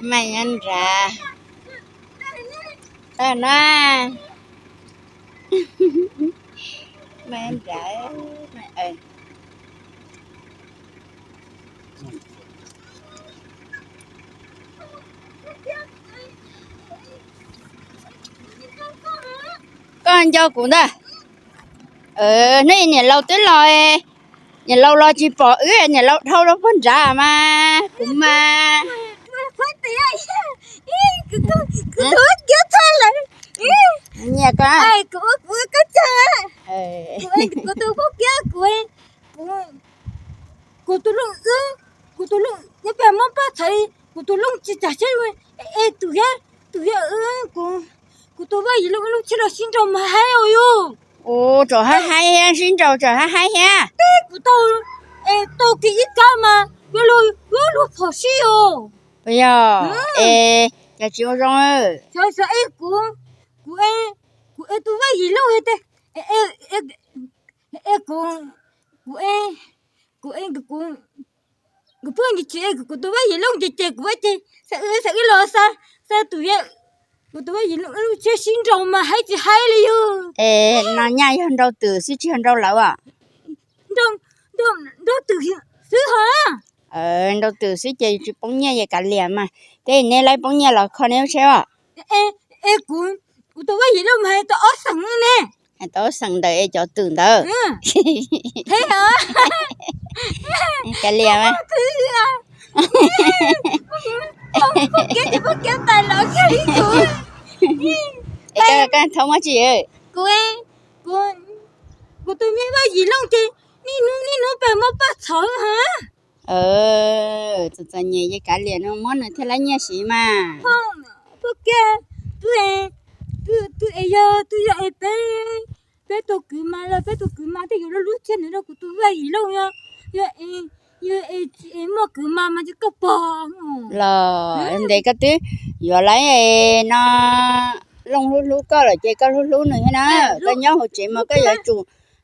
Maj nrad, tag na, maj nrad. Koj nco kuv ntag. Hnub niam laus twb los, niam laus los tsis pom wb, niam laus dhau rau puag nrad mas kuv mas. Nyiam koj. Kuv tus phooj kiag kuv, kuv tus looj, kuv tus looj, neb peb muab paj txhawv, kuv tus looj tsis tag siab, es tus yog, tus yog, kuv tus Vaj Yim Looj wb lub tsheb los sib nraus mas haib os yus. Ua tsaum haib haib thiab, sib nraus tsaum haib haib thiab. Peb kuv tau, tau kiag ib kab mas yuav luag, yuav luag phom sib os. Puas yog? Es cas tsis ua zoo? Xyov xyov es kuv, kuv, kuv es tus Vaj Yim Looj es, es kuv, kuv, kuv, kuv phooj ywg tsis es kuv tus Vaj Yim Looj ces ces kuv ces xav wb, xav wb los xa, xa tus, kuv tus Vaj Yim Looj wb lub tsheb sib nraus mas haib tsis haib li yus. Es no nyaj yog nrau twm xwb tsis yog nrau lawv os. Nrau twm xwb hos. Nrau twm xwb ces tsis poob nyiaj, yus kav liam mas, tej neb laib poob nyiaj los kho neb lub tsheb os. Es kuv, kuv tus Vaj Yim Looj mas hais tau ob xeem ne. Hais tau ob xeem ntawd es cov twm ntawd. Kav liam mas. Koj thaum muab tsis, kuv, kuv tus me Vaj Yim Looj ces niaj hnub niaj hnub peb muab paj txhawv hos. Txom txom nyem ces kav liam no muab nws thiaj laib nyiaj siv mas. Phooj ywg, twb es yog, twb yog es peb, peb tus kwv mas los peb tus kwv mas thiaj yuav lub tsheb nws rau kuv tus Vaj Yim Looj, yog, yog es tsis es muaj kwv mas mas tsis koj pog. Los ntes koj twb yuav lawv no, Looj hlub hlub koj lawm ces koj hlub hlub nws thiab na. Koj nyob hauv tsev mas koj yuav tsum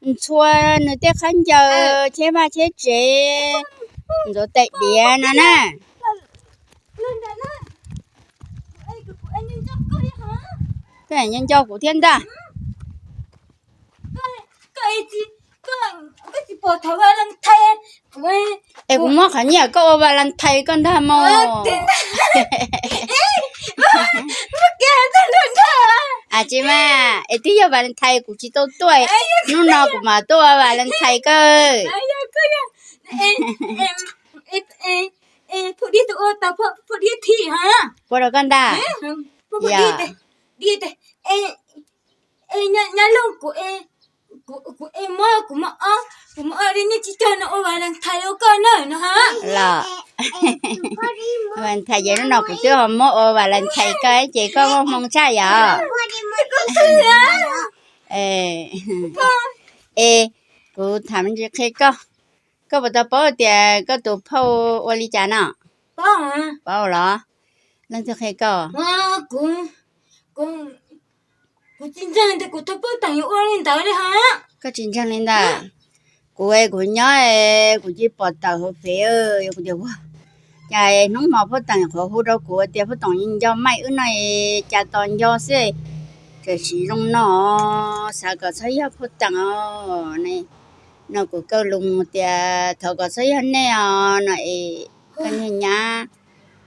ntxhua nws tej khaub ncaws, cheb vaj cheb tsev, ntxuav tais diav no na. Koj nco nco kuv thiab ntag. Es kuv muab qhov nyiaj koj ua Valentine koj ntag mog. Tsis mas, es twb yog Valentine kuv tsis tau tuaj, hnub no kuv mam tuaj ua Valentine koj. Ua rau koj ntag. Yog. Nyab Looj, kuv, kuv muab, kuv muab ob, kuv muab ob li nej tsis cog no ua Valentine ua koj na no. Los Valentine ces hnub no kuv twb ho muab ua Valentine koj ces koj muaj hmoo tshaj yom. Es kuv tham me ntsis qhia koj, koj puas tau paub tias koj tus phauj ua li cas no? Paub los? Leej twg qhia koj? Kuv tsis ntseeg tias kuv tus phauj teem yuav ua li ntawd li hos. Koj tsis ntseeg li ntawd? Kuv, kuv nyob, kuv cia li pom tawm hauv fev, kuv tias ua cas hnub hmo phauj teem qhuav hu rau kuv tias phauj teem nco maij wb no, cas tos nco xwb, txawm tsis zoo no, xav kom txhob yog phauj teem os. No kuv kaw lus mus tias thov kom txhob yog nej os no es koj niag nyab,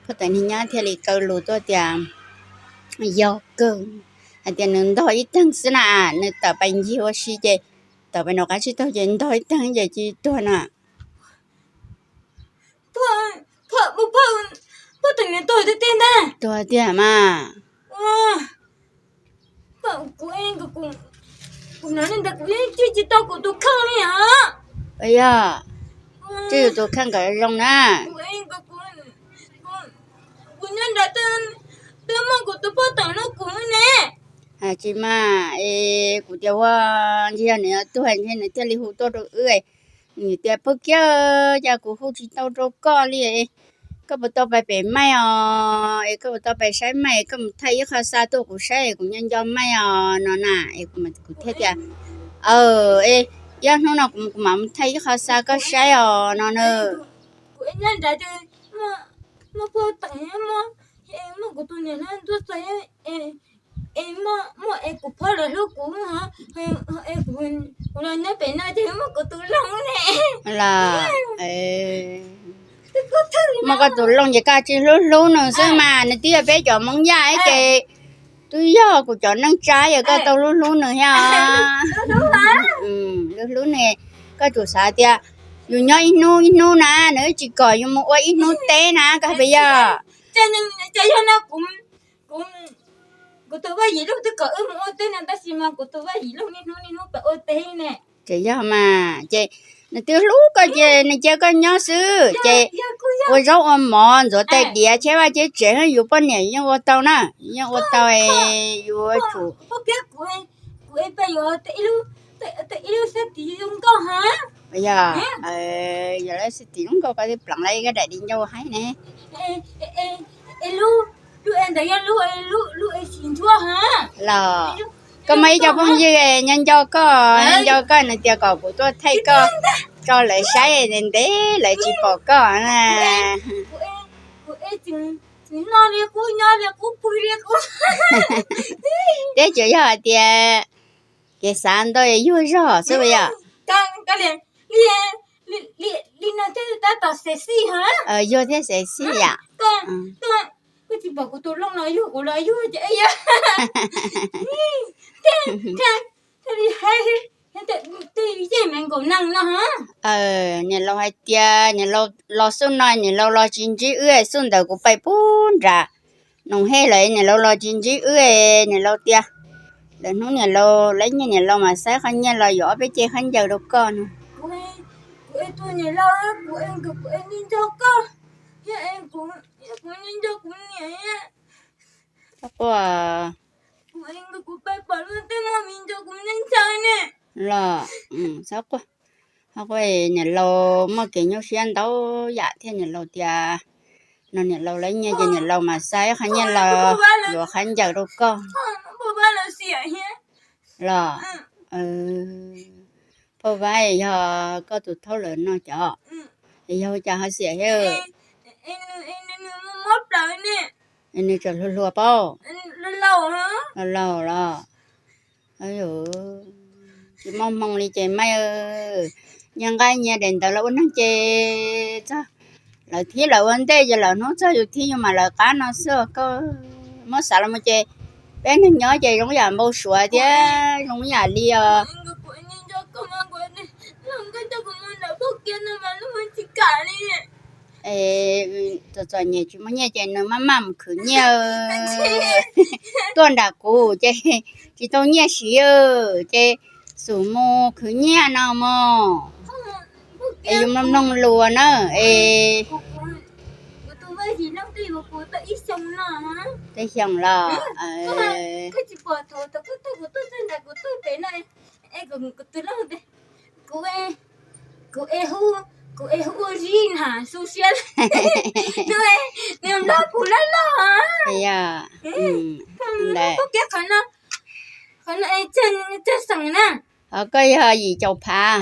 phauj teem niag nyab thiaj li kaw lus tuaj tias yog kawg, hais tias nws ntog ib teeg xwb na, nws tawm pais ncig ua si ces tawm pais nraum qab tsib taug ces ntog ib teeg ces cia li tuag na. Tuag tiag mas. Kuv hnov li ntawd kuv yeej tswj tsis tau kuv tus kheej li os. Yog, tswj yus tus kheej kom zoo na. Kuv nyob nrad twb muaj kuv tus phauj teem no kuv ne. Tsis mas, es kuv tias ua, ntshe yog nws tuag ntshe nws thiaj li hu tuaj rau wb. Nws tias phauj kiab, cas kuv hu tsis tau rau koj li, koj puas tau pais pem maij os, es koj puas tau pais saib maij, koj mus thaij ib qho xa tuaj kuv saib, kuv nco nco maij os no na. Es kuv thiaj tias, aw, es yog hnub no kuv mam mus thaij ib qho xa koj saib os no na. Kuv nyob nrad, muaj phauj teem, muaj tas. Muaj koj tus looj ces koj tsis hlub hlub nws xwb mas, nws twb yog peb cov Hmoob Yaj ib ces twb yog kuv cov neej tsa, yog koj tau hlub hlub nws thiab. Hlub hlub nws, koj tsum xav tias yus nyob ib hnub ib hnub na, nws tsis kom yus mus ua ib hnub teb na, koj puas yog? Ces yog no kuv, kuv tus Vaj Yim Looj twb kom wb mus ua teb no, tab sis mas kuv tus Vaj Yim Looj niaj hnub niaj hnub pem ua teb ne. Ces yog mas ces nws twb hlub koj ces nws cia koj nyob xwb ces ua zaub ua mov ntxuav tais diav cheb vaj cheb tsev, yus poj niam yeej ua tau na, yeej ua tau, yuav tsum. Yog, yog lawv xib tim zoo nkauj koj twb pleev lawv ib koj daim di ncauj haib ne. Los koj muaj ib co phooj ywg nyob nco koj, nyob nco koj, nws tias kom kuv tuaj thaij koj tso lawv saib, ntev lawv tsis pom koj na. Teb tsuas yog hais tias kev xav ntau yuag zog xwb yom. Yuag thiab xev xij yom. Niam laus hais tias niam laus los xub no niam laus los tsis ntsib wb, xub ntawd kuv pais pub nram Noom Hej lawm niam laus los tsis ntsib wb, niam laus tias lawm hnub niam laus lab nyiaj niam laus mas xa qhov nyiaj los yuav ob peb ceg khaub ncaws rau koj no. Los, txhob quaj, niam laus muaj kev nyuaj siab ntau yam thiab, niam laus tias no niam laus lab nyiaj ces niam laus mas xa qhov nyiaj los yuav khaub ncaws rau koj. Los, Phauj Vab, yog koj tus thaub lawm no cov, yog ua cas ho xiam thiab? Nws tseem hluas hluas paub, laus laus los. Tsis muaj hmoo li ces mas nyias nqa nyias daim ntawv los ua neeg ces txog lawv thib lawv ua ntej ces lawv hnub txog yus thib yus mam lawv qab no xwb. Koj muab xav los mus ces peb neeg nyob ces zoo yam npau suav thiab zoo yam li os. Txom txom nyem tsis muaj nyiaj ces nws maj maj mus khwv nyiaj tuaj nram kuv ces tsis tau nyiaj siv ces xub mus khwv nyiaj no mog. Es yus mloog mloog lus na es. Tej xyoo los kuv es hu, kuv es hu ua zib na, xu siab, nws nplog kuv loj loj. Ntawd, qhov no tsawg xeem na? Ho koj yog yim caum phav,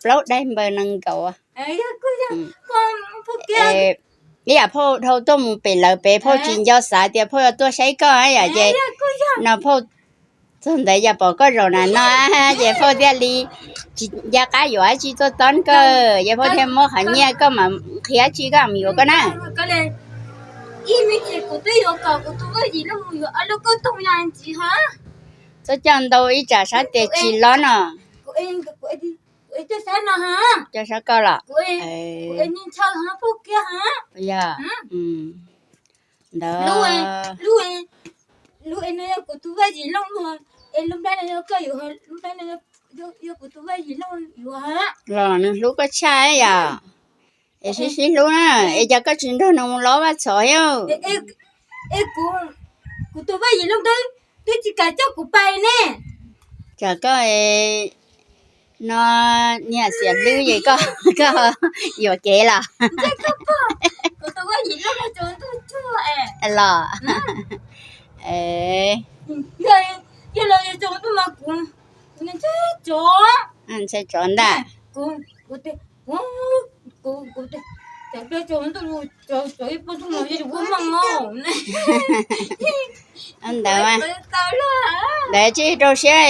plaub daim npaws nees nkaum. Ib yam phauj dhau tuaj mus pem lawv pem, phauj tsis nco xav tias phauj yuav tuaj saib koj yam ces no phauj txog ntawd yam pom koj zaum na no ces phauj thiaj li tsis nco qab yuav dab tsi tuaj tob koj, ces phauj thiaj muab qhov nyiaj koj mam qhia dab tsi koj mam yuav koj na. Txhob coj ntau ib tsam sab tes tsis lob no. Coj sab koj los. Yog ntawd. Los nws hlub koj tshaj yom. Es sib sib hlub na, es cov koj tsis nrog nws mus los Vaj Txhom thiab. Kuv tus Vaj Yim Looj twb tsis kam coj kuv pais ne. Tsam koj no niag xiam hlwb es koj, koj yuam kev los. Los, ntshai tsov ntag. Ntawd, ntawd tsis rau siab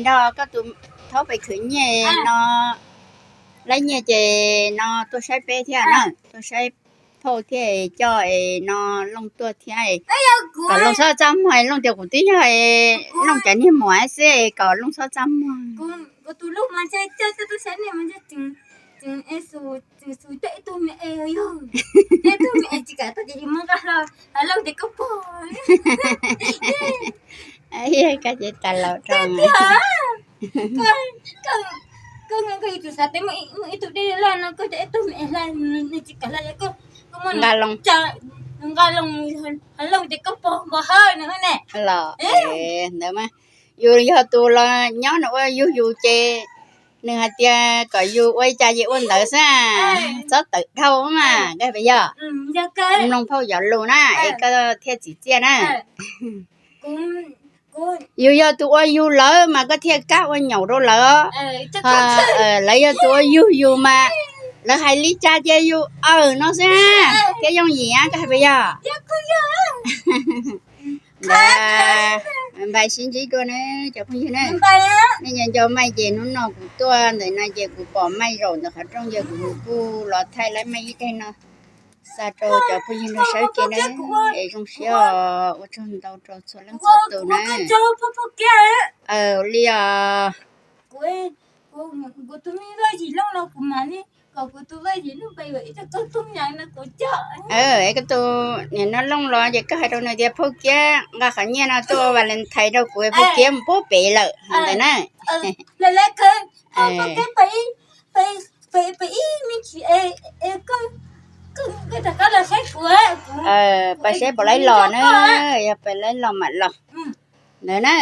nrog koj tus thaub pem khwv nyiaj no. Laib nyiaj ces no tuaj saib peb thiab na, tuaj saib phauj thiab coj es no Looj tuaj thiab. Kom Looj txhob txaj muag, Looj tias kuv twb yog Looj cov niag muam xwb, kom Looj txhob txaj muag. Koj ces tas laus rau. Nqa Looj, los ntawd mas yus yog tus los nyob nws ua yug yus ces nws hais tias kom yus ua li cas ces ua ntawd xwb, txhob tawm dhau mas, koj puas yog? Mloog phauj cov lus na es koj thiaj txim txiaj na. Yus yog tus ua yug lawv mas koj thiaj kam ua nyaum rau lawv. Lawv yog tus ua yug yus mas lawv hais li cas ces yus aws no xwb thiaj yooj yim, koj hais puas yog? Ntawd npaj sib ntsib dua na cov phooj ywg na. Nej nco nco Maiv ces hnub no kuv tuaj ntawm no ces kuv pom Maiv zaum ntawm qhov rooj ces kuv kuj los thaij laib Maiv ib daim no xa rau cov phooj ywg nrog saib ke na. Es zoo siab os, ua tsaug ntau rau txhua leej txhua tus na. Li os. Koj tus niam no Looj los ces koj hais rau nws tias phauj Kiab nqa qhov nyiaj no tuaj ua Valentine rau kuv, phauj Kiab mus pub pem lawm ntawd na. Pais saib puas laib los na, yog pais laib los mam los ntawd na.